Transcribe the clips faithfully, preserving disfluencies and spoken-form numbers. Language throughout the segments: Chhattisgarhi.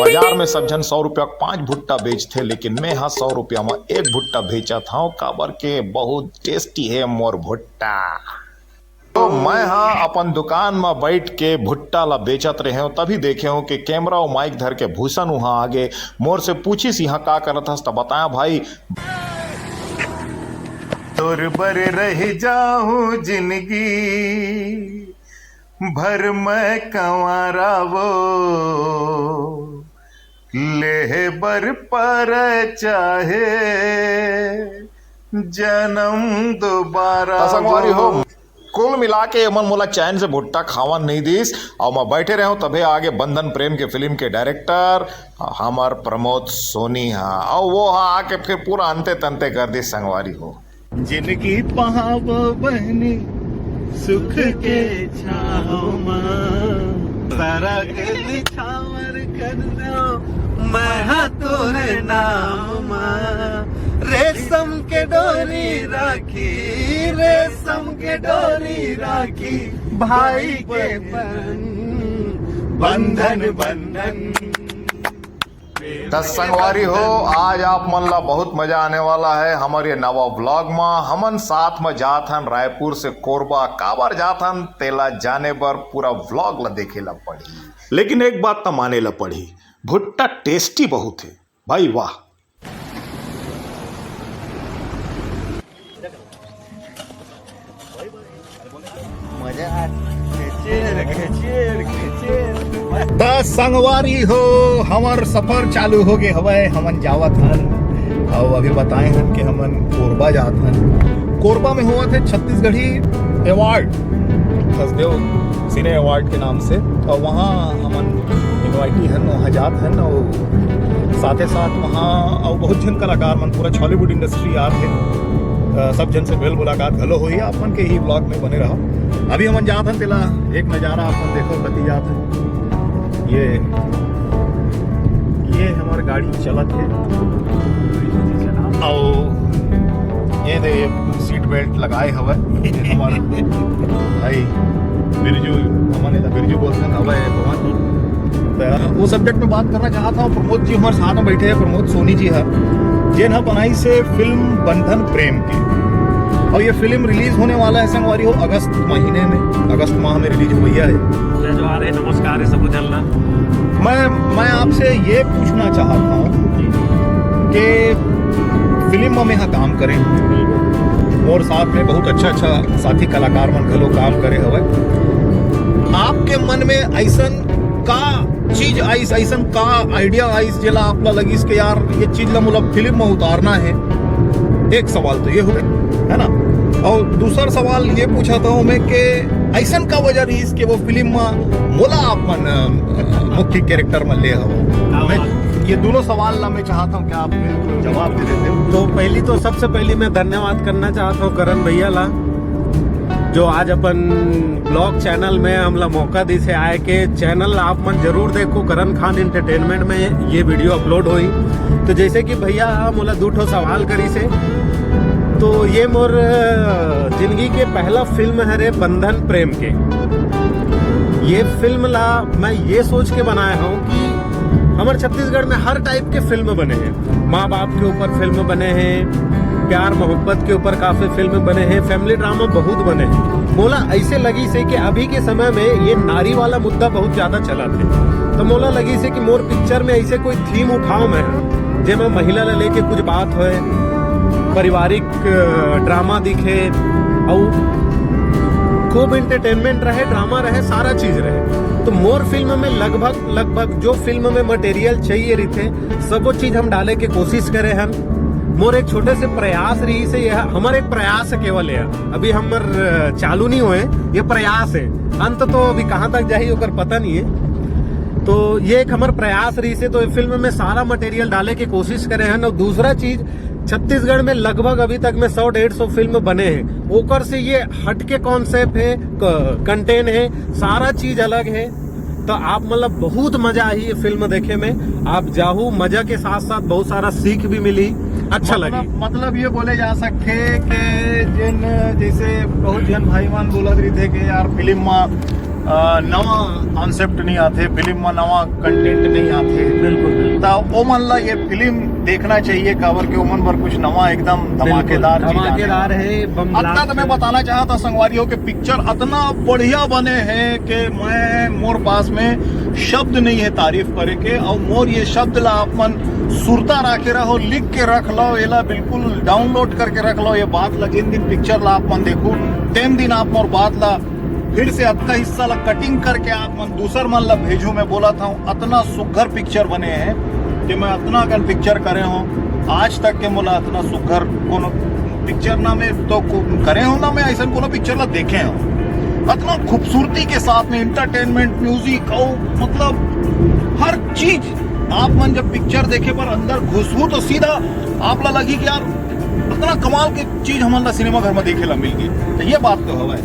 बाजार में सब झन सौ रुपया के पांच भुट्टा बेचथे, लेकिन मैं हा सौ रुपया में एक भुट्टा बेचत हव, काबर के बहुत टेस्टी है मोर भुट्टा। तो मैं हा अपन दुकान में बैठ के भुट्टा ला बेचत रहे हूँ, तभी देखे हूँ कि कैमरा और माइक धर के भूषण वहाँ आगे मोर से पूछिस, "यहाँ का करत हस?" त बताया, "भाई, तोर बर रह जाहूँ जिंदगी भर मैं कंवारा वो, लेहे बर पर चाहे जन्म दोबारा।" त संगवारी हो, वो। कुल मिला के एमन मोला चैन से भुट्टा खावन नहीं दिस, और मैं बैठे रहूं, तभे आगे बंधन प्रेम के फिल्म के डायरेक्टर हमर प्रमोद सोनी हा, और वो हा आके फिर पूरा अंते तंते कर दिस संगवारी हो। जिंदगी पहावो बहनी सुख के छाव मा, सरग निछावर कर दो मैं हा तोरे नाम मा। रेशम के डोरी राखी, रेशम के डोरी राखी, भाई के बंधन, बंधन, बंधन। त संगवारी हो, आज आप मन ला बहुत मजा आने वाला है हमर ये नवा व्लॉग मा। हमन साथ में जात हन रायपुर से कोरबा। काबर जात हन, तेला जाने बर पूरा व्लॉग ला देखे ला पड़ही। लेकिन एक बात त माने ला पड़ही, भुट्टा टेस्टी बहुत है भाई, वाह। मजा आ, खेचेर, खेचेर, खेचेर। त संगवारी हो, हमर सफर चालू हो गए हवय, हमन जावत हन। अउ अभी बताए हन कि हमन कोरबा जात हन। कोरबा में होवत हे छत्तीसगढ़ी अवार्ड, सचदेव सिने अवार्ड के नाम से, और वहाँ हमन इनवाइटी हन, वहाँ जात हन, और साथे साथ वहाँ और बहुत झन कलाकार मन, पूरा छॉलीवुड इंडस्ट्री आत हे। अ, सब झन से मेल मुलाकात घलो होही। आप मन के ही व्लॉग में बने रहो। अभी हमन जात हन, तेला एक नजारा आप मन देखो, कति जात हन। ये, ये हमार गाड़ी चलत हे। आओ, ये दे, ये सीट बेल्ट लगाए हवय। ये हमार भाई बिरजू, हमन एला बिरजू बोलथन, हवय पवन। त वो सब्जेक्ट में बात करना चाहत हूँ, प्रमोद जी हमारे साथ में बैठे हैं, प्रमोद सोनी जी है, जेन ह बनाइस हे फिल्म बंधन प्रेम के। और ये फिल्म रिलीज होने वाला है संगवारी हो अगस्त महीने में, अगस्त माह में रिलीज होइया है। जय जोहार है, नमस्कार है सबो झन ला। मैं, मैं आपसे ये पूछना चाहता हूँ कि फिल्म में यहाँ काम करें और साथ में बहुत अच्छा अच्छा साथी कलाकार मन घलो काम करे हवय, आपके मन में ऐसन का चीज आइस, ऐसन का आइडिया आइस, जेला आपला लगिस कि यार, ये चीज ला मोला फिल्म में उतारना है? एक सवाल तो ये हो गया, है ना? और दूसर सवाल ये पूछा था मैं कि ऐसन का वजह रहिस कि वो फिल्म में मोला आप मन, अ, मुख्य कैरेक्टर में ले हो? मैं ये दोनों सवाल ला मैं चाहता हूँ कि आप बिल्कुल जवाब दे देते हो। तो पहली तो, सबसे पहली मैं धन्यवाद करना चाहता हूँ करण भैया ला, जो आज अपन ब्लॉग चैनल में हमला मौका दिस हे आए के। चैनल आप मन जरूर देखो, करण खान एंटरटेनमेंट में ये वीडियो अपलोड होई। तो जैसे कि भैया मोला दू ठो सवाल करिस हे, तो ये मोर, अ, जिंदगी के पहला फिल्म हरे बंधन प्रेम के। ये फिल्म ला मैं ये सोच के बनाया हूँ कि हमर छत्तीसगढ़ में हर टाइप के फिल्म बने हैं, माँ बाप के ऊपर फिल्म बने हैं, प्यार मोहब्बत के ऊपर काफी फिल्म बने हैं, फैमिली ड्रामा बहुत बने हैं। मोला ऐसे लगिस हे कि अभी के समय में ये नारी वाला मुद्दा बहुत ज्यादा चलत हे, तो मोला लगिस हे कि मोर पिक्चर में ऐसे कोई थीम उठाओ मैं, जेमा महिला ला लेके कुछ बात होए, पारिवारिक, अ, ड्रामा दिखे, और खूब एंटरटेनमेंट रहे, ड्रामा रहे, सारा चीज रहे। तो मोर फिल्म में लगभग, लगभग जो फिल्म में मटेरियल चाहिए रहिथे, सबो चीज हम डाले के कोशिश करे हन। मोर एक छोटे से प्रयास रहिस हे, यह हमर एक प्रयास हे केवल, यह अभी हमर, अ, चालू नहीं होए, ये प्रयास हे। अंत तो अभी कहाँ तक जाही, ओकर पता नहीं है। तो ये एक हमर प्रयास रहिस हे, तो ये फिल्म में सारा मटेरियल डाले के कोशिश करे हन। और दूसरा चीज, छत्तीसगढ़ में लगभग अभी तक में सौ डेढ़ सौ फिल्म बने हैं, ओकर से ये हट के कॉन्सेप्ट है, कंटेंट है, सारा चीज अलग है। तो आप, मतलब, बहुत मजा आही ये फिल्म देखे में। आप जाहू, मजा के साथ साथ बहुत सारा सीख भी मिली, अच्छा लगी। मतलब ये बोले जा सकथे कि जिन, जैसे बहुत जन भाई मन बोलत रहिथे कि यार, फिल्म में अ, नवा कॉन्सेप्ट नहीं आथे, फिल्म में नवा कंटेंट नहीं आथे। बिल्कुल, बिल्कुल। त ओमन ला ये फिल्म देखना चाहिए, काबर के ओमन बर कुछ नवा, एकदम धमाकेदार चीज आने वाला है। अतना तो मैं बताना चाहत हंव संगवारी हो कि पिक्चर अतना बढ़िया बने हे कि मैं, मोर पास में शब्द नहीं है तारीफ करे के, और मोर ये शब्द ला आप मन सुरता राखे रहो, लिख के रख लो, एला बिल्कुल डाउनलोड करके रख लो। ये बात ला, जिन दिन पिक्चर ला आप मन देखू, तेन दिन आप मोर बात ला फिर से अतका हिस्सा ला कटिंग करके आप मन दूसर मन ला भेजू। मैं बोलत हंव, अतना सुघर पिक्चर बने हे कि मैं अतना कन पिक्चर करे हंव, आज तक के मोला अतना सुघर कोनो पिक्चर ना मैं तो को-, करे हंव ना मैं ऐसन कोनो पिक्चर ला देखे हंव। अतना खूबसूरती के साथ में एंटरटेनमेंट, म्यूजिक और मतलब हर चीज, आप मन जब पिक्चर देखे बर अंदर घुसहू तो सीधा आप ला लगही कि यार अतना कमाल के चीज हमन ला सिनेमा घर में देखे ला मिल गई। तो ये बात तो हवय,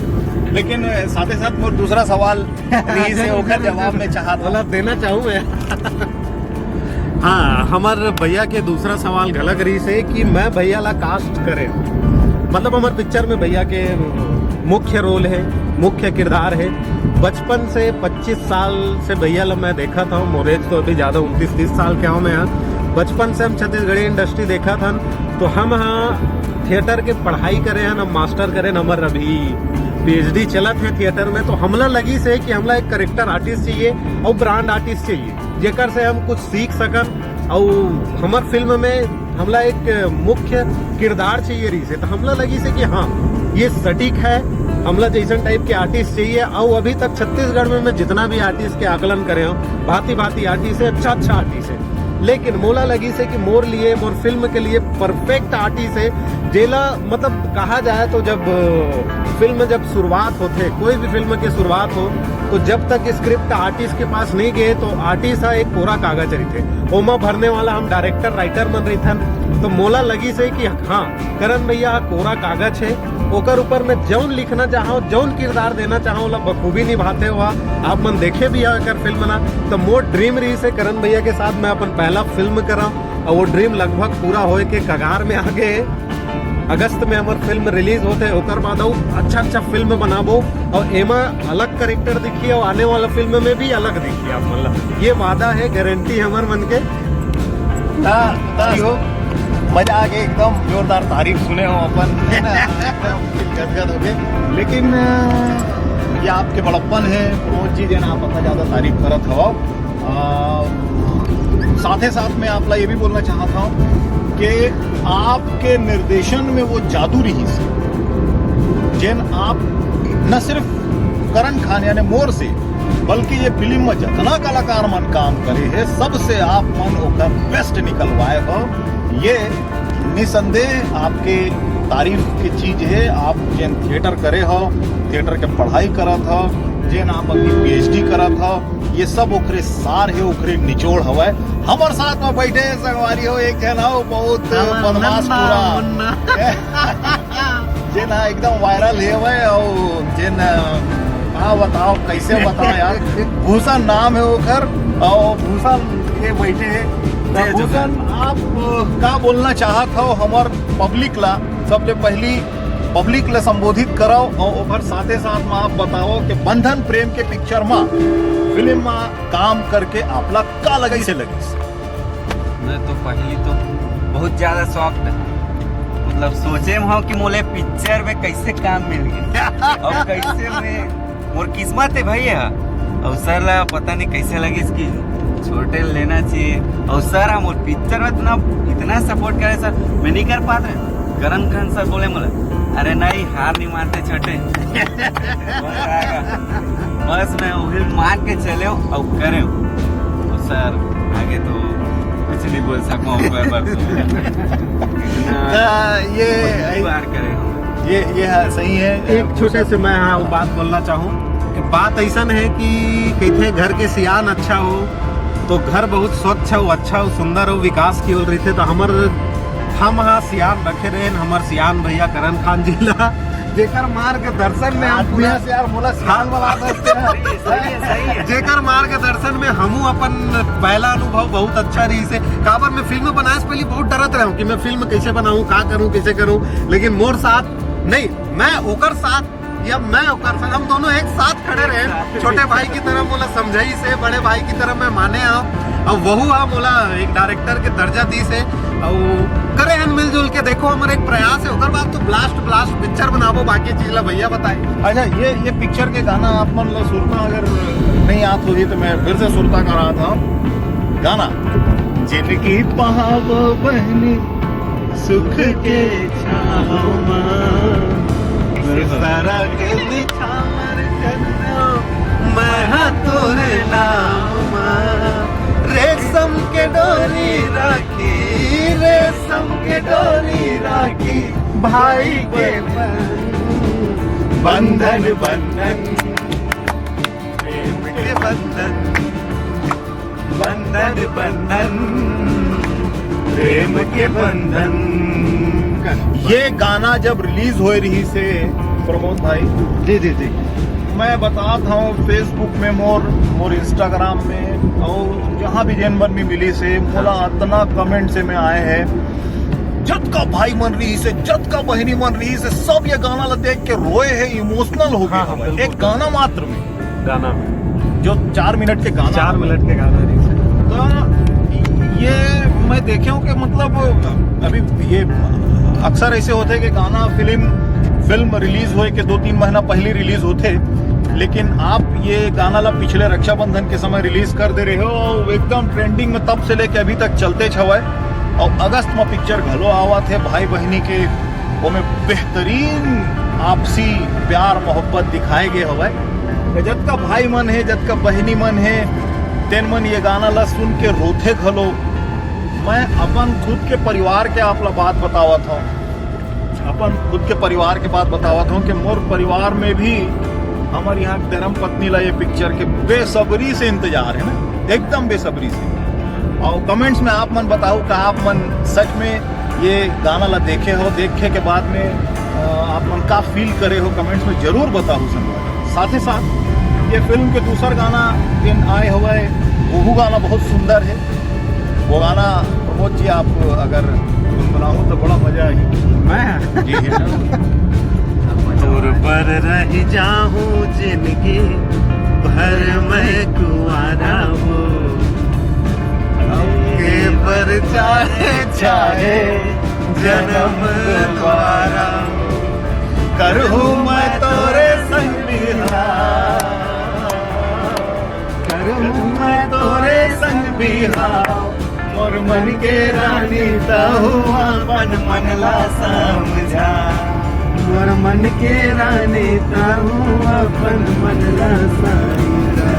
लेकिन साथे साथ मोर दूसरा सवाल रहिस हे, ओकर जवाब मैं चाहत हंव। मतलब देना चाहूँ मैं। हाँ, हमर भैया के दूसरा सवाल घलक रहिस हे कि मैं भैया ला कास्ट करे, मतलब हमर पिक्चर में भैया के मुख्य रोल हे, मुख्य किरदार हे। बचपन से पच्चीस साल से भैया ला मैं देखत हंव, मोर एज तो अभी ज्यादा, उनतीस तीस साल के हंव मैं हा। बचपन से हम छत्तीसगढ़ी इंडस्ट्री देखत हन, तो हम हा थिएटर के पढ़ाई करे हन, हम मास्टर करे हन, हमर अभी पीएचडी चलत हे थिएटर में। तो हमला लगिस हे कि हमला एक करेक्टर आर्टिस्ट चाहिए और ब्रांड आर्टिस्ट चाहिए, जेकर से हम कुछ सीख सकन। और हमर फिल्म में हमला एक मुख्य किरदार चाहिए रहिस हे, तो हमला लगिस हे कि हाँ, ये सटीक हे, हमला जैसन टाइप के आर्टिस्ट चाहिए। और अभी तक छत्तीसगढ़ में मैं जितना भी आर्टिस्ट के आकलन करे हंव, भांति भांति आर्टिस्ट हे, अच्छा अच्छा आर्टिस्ट हे, लेकिन मोला लगिस हे कि मोर लिए, मोर फिल्म के लिए परफेक्ट आर्टिस्ट हे, जेला मतलब कहा जाए तो जब, अ, फिल्म जब शुरुआत होथे, कोई भी फिल्म के शुरुआत हो, तो जब तक स्क्रिप्ट आर्टिस्ट के पास नहीं गए तो आर्टिस्ट हा एक कोरा कागज रहिथे, ओमा भरने वाला हम डायरेक्टर राइटर मन रहिथन। तो मोला लगिस हे कि हाँ, करण भैया हा कोरा कागज हे, ओकर ऊपर मैं जौन लिखना चाहूँ, जौन किरदार देना चाहूँ, ओला बखूबी निभाथे हुआ। आप मन देखे भी हा एकर फिल्म ना, तो मोर ड्रीम रहिस हे करण भैया के साथ मैं अपन पहला फिल्म करा, और वो ड्रीम लगभग पूरा होए के कगार में आ गए। अगस्त में हमर फिल्म रिलीज होथे, ओकर बाद अउ अच्छा अच्छा फिल्म बनाबो और एमा अलग करेक्टर दिखी और आने वाला फिल्म में भी अलग दिखी आप मन ला। ये वादा हे, गारंटी हे हमर मन के। ता, ता हो, मजा आ गया एकदम, जोरदार तारीफ सुने हो अपन, है ना? एकदम गदगद हो गए। लेकिन, अ, ये आपके बड़प्पन हे, प्रमोद जी, जेन आप अतना ज्यादा तारीफ करत हवव। अ, साथे साथ में आपला ये भी बोलना चाहत हंव कि आपके निर्देशन में वो जादू रहिस, जेन आप न सिर्फ करण खान यानी मोर से, बल्कि ये फिल्म में जितना कलाकार मन काम करे हे, सबसे आप मन ओकर बेस्ट निकलवाए हो। ये निसंदेह आपके तारीफ के चीज हे। आप जेन थिएटर करे हो, थिएटर के पढ़ाई करत हो, जेन आप अभी पीएचडी करत हो, ये सब ओकरे सार हे, ओकरे निचोड़ हवय। हमर साथ में बैठे संगवारी हो, एक झन हो बहुत हमर बदमाश मुन्ना, पूरा। मुन्ना। जेन हा एकदम वायरल हे हवय, अउ जेन, अ, का बताओ, कैसे बताओ यार, भूषण नाम हे ओकर, अउ भूषण ये बैठे हे। जय भूषण, जोहार। आप, अ, का बोलना चाहत हो हमर पब्लिक ला? सबले पहली पब्लिक ला संबोधित करव अउ ओकर साथे साथ में आप बताओ कि बंधन प्रेम के पिक्चर में, फिल्म में काम करके आपला का लगिस, कइसे लगिस? मैं तो पहली तो बहुत ज्यादा शॉक्ड हे, मतलब सोचे में हंव कि मोला पिक्चर में कैसे काम मिल गया और कैसे मैं, मोर किस्मत हे भैया। और सर ला पता नहीं कैसे लगिस कि छोटे लेना चाहिए। और सर हा मोर पिक्चर में इतना, इतना सपोर्ट करे सर, मैं नहीं कर पात रहे। करण खान सर बोले मोला, "अरे नहीं, हार नहीं मानते छोटे।" बस मैं वही मान के चले हूँ और करे हूँ। तो सर, आगे तो कुछ नहीं बोल सकूँ, मैं बस इतना हाँ, ये बहुत बार करे हूँ। ये, ये हाँ, सही है। एक छोटे से मैं हाँ बात बोलना चाहूँ कि बात ऐसन हे कि कहथे घर के सियान अच्छा हो तो घर बहुत स्वच्छ हो, अच्छा हो, सुंदर हो, विकास की ओर रहिथे। तो हमर, हम हा सियान रखे रहेन हमर सियान भैया करण खान जी ला, जेकर मार्गदर्शन में हम हाँ, पूरा यार, मोला सियान वाला आदत हे। सही है, सही है। जेकर मार्गदर्शन में हमू अपन पहला अनुभव बहुत अच्छा रहिस हे। काबर मैं फिल्म बनाए से पहले बहुत डरत रहे हूँ कि मैं फिल्म कैसे बनाऊँ, का करूँ, कैसे करूँ, लेकिन मोर साथ नहीं, मैं ओकर साथ अब मैं ओकर संग, हम दोनों एक साथ खड़े रहे। छोटे भाई की तरह मोला समझाइस हे, बड़े भाई की तरह मैं माने हव। अब वहू हा मोला एक डायरेक्टर के दर्जा दीस हे। अउ करे हन मिलजुल के, देखो, हमर एक प्रयास हे। ओकर बाद तो ब्लास्ट ब्लास्ट पिक्चर बनाबो, बाकी चीज ला भैया बताए। अच्छा, ये ये पिक्चर के गाना आप मन ला सुरता अगर नहीं आत होही तो मैं फिर से सुरता करा था गाना। जिनकी पहावो बहनी सुख के छाँव मा, सरग निछावर करनो, मैं हा तोरे नाम मा। रेशम के डोरी राखी, रेशम के डोरी राखी, भाई के बंधन, बंधन, प्रेम के बंधन, बंधन, बंधन, प्रेम के बंधन। ये गाना जब रिलीज होए रहिस हे, प्रमोद भाई, जी, जी, जी। मैं बतात हूँ, Facebook में मोर, मोर Instagram में अउ जहाँ भी जेन मन भी मिलिस हे, मोला अतना कमेंट से में आए हे, जतका भाई मन रहिस हे, जतका बहिनी मन रहिस हे, सब ये गाना ला देख के रोए हे, इमोशनल हो गए हाँ, हाँ, हवय। बिल्कुल। एक गाना मात्र में, गाना में। जो चार मिनट के गाना चार हवय। मिनट के गाना रहिस हे। तो ये मैं देखे हूँ कि मतलब अभी ये अक्सर ऐसे होथे कि गाना फिल्म, फिल्म रिलीज होए के दो तीन महीना पहले रिलीज होथे, लेकिन आप ये गाना ला पिछले रक्षाबंधन के समय रिलीज कर दे रहे हो, एकदम ट्रेंडिंग में तब से लेके अभी तक चलते हवय। अउ अगस्त में पिक्चर घलो आवत हे भाई बहिनी के, ओमे बेहतरीन आपसी प्यार मोहब्बत दिखाए गए हवय। जतका भाई मन हे, जतका बहिनी मन हे, तेन मन ये गाना ला सुन के रोथे घलो। मैं अपन खुद के परिवार के आप ला बात बतावत हूँ, अपन खुद के परिवार के बात बतावत हूँ कि मोर परिवार में भी हमर यहाँ धर्म पत्नी ला ये पिक्चर के बेसब्री से इंतजार हे ना, एकदम बेसब्री से। अउ कमेंट्स में आप मन बताओ का आप मन सच में ये गाना ला देखे हो, देखे के बाद में अ, आप मन का फील करे हो, कमेंट्स में जरूर बताओ संगवारी। साथ ही साथ ये फिल्म के दूसर गाना जेन आए हवय, वहू गाना बहुत सुंदर हे। वो गाना प्रमोद जी आप अगर गुनगुनाओ तो बड़ा मजा आही। मैं? जी, जी। तोर बर रहि जाहूं जिनगी भर मैं कुंवारा वो, के बर चाहे चाहे जनम दोबारा, करहूं मैं तोरे संग बिहाव, करहूं मैं तोरे संग बिहाव, मोर मन के रानी तहू अपन मन ला समझा, मोर मन के रानी तहू अपन मन ला समझा।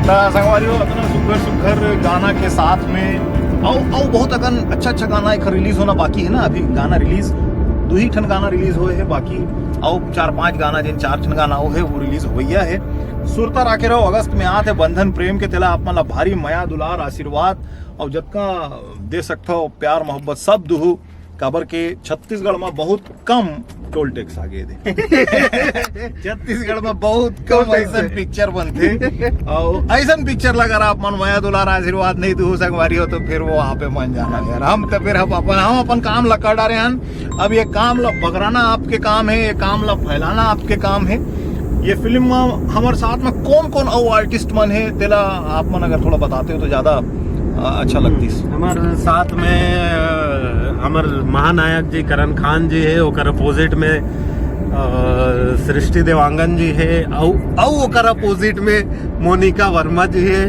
त संगवारी हो, अतना सुघर सुघर गाना के साथ में अउ अउ बहुत अकन अच्छा अच्छा गाना एखर रिलीज होना बाकी हे ना। अभी गाना रिलीज, दू ही ठन गाना रिलीज होए हे, बाकी अउ चार पांच गाना, जेन चार ठन गाना होए हे, वो रिलीज होइया हे। सुरता राखे रहो, अगस्त में आत हे बंधन प्रेम के, तेला आप मन ला भारी मया दुलार आशीर्वाद अउ जतका दे सकथव प्यार मोहब्बत सब दुहू, काबर के छत्तीसगढ़ में बहुत कम टोल टैक्स आगे दे। छत्तीसगढ़ में बहुत कम टोल टैक्स ऐसन है। पिक्चर बनथे। अउ ऐसन पिक्चर ला अगर आप मन मया दुलार आशीर्वाद नहीं दुहू संगवारी हो तो फिर वो आप मन जाना यार। हम तो फिर हम अपन, हम अपन काम ला कर डारे हन। अब ये काम ला बगराना आपके काम हे, ये काम ला फैलाना आपके काम हे। ये फिल्म में हमर साथ में कौन कौन अउ आर्टिस्ट मन हे, तेला आप मन अगर थोड़ा बताते हो तो ज्यादा अ, अच्छा लगतीस। हमर साथ में अ, हमर महानायक जी करण खान जी हे, ओकर अपोजिट में अ, सृष्टि देवांगन जी हे, अउ अउ ओकर अपोजिट में मोनिका वर्मा जी हे,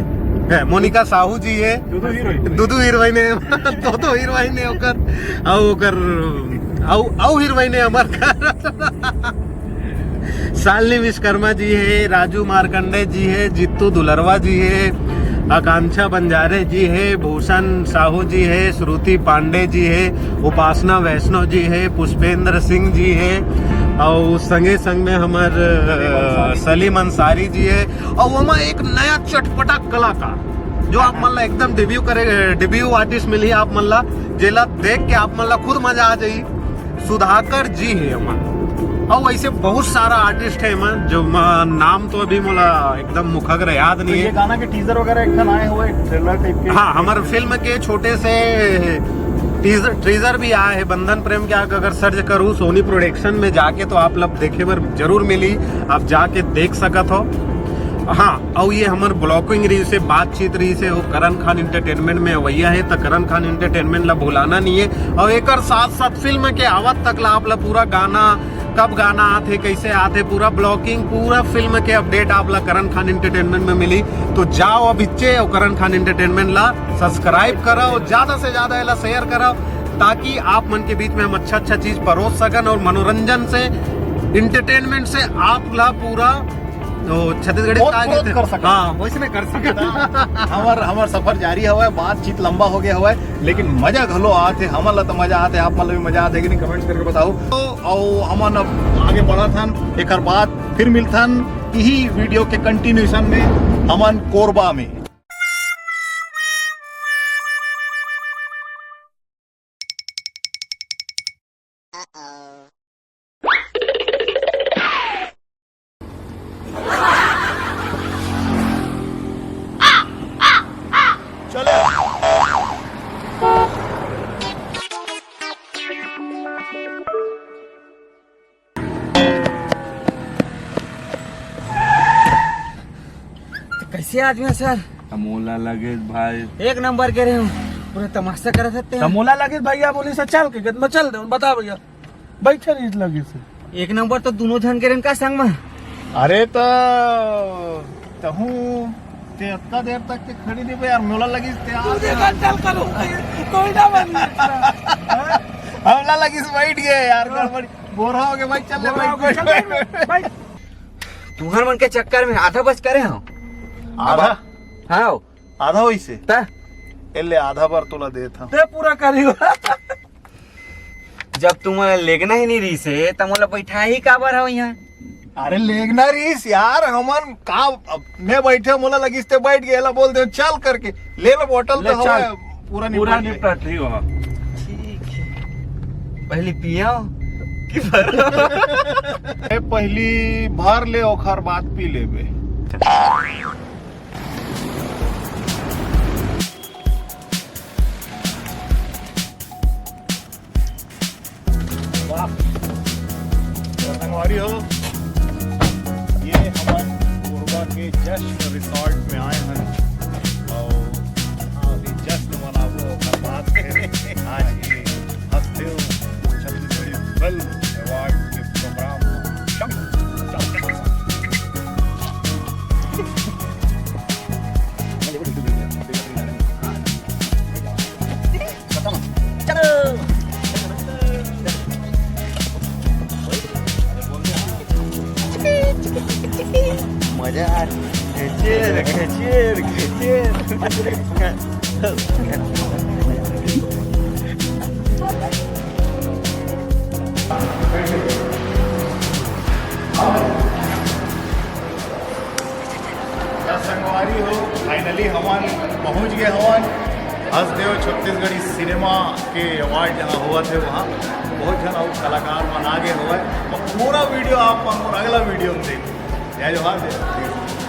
हे, मोनिका साहू जी हे। दू दू हीरोइन। दू दू हीरोइन हे, दू दू हीरोइन हे ओकर, अउ ओकर अउ अउ हीरोइन हे हमर शालिनी विश्वकर्मा जी हे, राजू मार्कंडे जी हे, जीतू दुलरवा जी हे, आकांक्षा बंजारे जी हे, भूषण साहू जी हे, श्रुति पांडे जी हे, उपासना वैष्णव जी हे, पुष्पेंद्र सिंह जी हे, अउ संगे संग में हमर, अ, सलीम अंसारी जी हे, अउ ओमा एक नया चटपटा कलाकार, जो आप मन ला एकदम डेब्यू करे, डेब्यू आर्टिस्ट मिलही आप मन ला, जेला देख के आप मन ला खुद मजा आ जाही। सुधाकर जी हे एमा, अउ ऐसे बहुत सारा आर्टिस्ट हे एमा, जो म-, नाम तो अभी मोला एकदम मुखग्र याद तो नहीं ये हे। गाना के टीजर वगैरह एक ठन आए हुए, ट्रेलर टाइप के। हाँ, हमर फिल्म के छोटे से टीजर, टीजर भी आए हे बंधन प्रेम के, आप अगर सर्च करू सोनी प्रोडक्शन में जाके तो आप लोग देखे बर जरूर मिली, आप जाके देख सकत हो। हाँ, और ये हमर ब्लॉगिंग रही से, बातचीत रही से, वो करण खान एंटरटेनमेंट में अवैया है, तो करण खान एंटरटेनमेंट ला भुलाना नहीं है। और एक साथ साथ फिल्म के आवत तक ला आप ला पूरा गाना, कब गाना आथे, कैसे आथे, पूरा ब्लॉगिंग, पूरा फिल्म के अपडेट आप ला करण खान एंटरटेनमेंट में मिली। तो जाओ अब इच्चे और करण खान एंटरटेनमेंट ला सब्सक्राइब करो, ज्यादा से ज्यादा एला शेयर करो, ताकि आप मन के बीच में हम अच्छा अच्छा चीज परोस सकन और मनोरंजन से, एंटरटेनमेंट से आप ला पूरा तो छत्तीसगढ़ी ओत का प्रोत आगे कर सकन। हाँ, वैसने कर सकन। हमर, हमर सफर जारी हवय, बातचीत लंबा हो गया हवय, लेकिन मजा घलो आत हे, हमन ला तो मजा आत हे, आप मन ला भी मजा आत हे कि नहीं, कमेंट करके बताओ। तो अउ हमन अब आगे बढ़त हन, एकर बाद फिर मिलथन इही वीडियो के कंटिन्यूएशन में हमन कोरबा में। कैसे आदमी है सर? त मोला लगिस भाई। एक नंबर के रहे हो, पूरा तमाशा करत हते। त मोला लगिस भैया बोलिस चल के, मैं चल दे, बता भैया, बैठे रहिस लगिस। एक नंबर तो दोनों झन के रहे का संग में। अरे त तहूँ ते अतका देर तक के खड़ी नहीं बे यार, मोला लगिस ते आ तू देखा चल करो, कोई ना बन। हमला लगिस बैठ गए यार, गड़बड़। बोरा हो गया भाई, चल ले बोरा हो गया, भाई। चल ले भाई। तुहर मन के चक्कर में आधा बच करे हो। आधा? हाँ। आधा होइसे? त? ए ले आधा बार तोला देत हूँ। ते पूरा करी हो। जब तुमन लेगना ही नहीं रहिसे, त मोला बैठा ही काबर हो यहाँ? अरे लेगना रहिस यार, हमन का, अब मैं बैठे, मोला लगिस ते बैठ गए, एला बोल दे चल करके, ले लो बोतल ले तो चल। हवा पूरा पूरा निपट ले। निपट रही हो। ठीक है, पहले पियो कि भरो? ए, पहली भर ले, ओखर बाद पी लेबे। वाह। तो संगवारी हो, ये हमन कोरबा के जश्न रिसोर्ट में आए हन और अभी जश्न मनाबो, ओकर बाद फिर आज के हसदेव छत्तीसगढ़ी फिल्म अवार्ड के प्रोग्राम में। चलो। मजा आ रही है। खेचिए रे, खेचिए रे, खेचिए रे। त संगवारी हो, finally हमन पहुंच गए हवन हसदेव छत्तीसगढ़ी सिनेमा के अवार्ड जहां हुआ थे वहां। बहुत झन अउ कलाकार मन आ गए हुए और पूरा वीडियो आप मन मोर अगला वीडियो में देखो। जय जोहार, जय छत्तीसगढ़।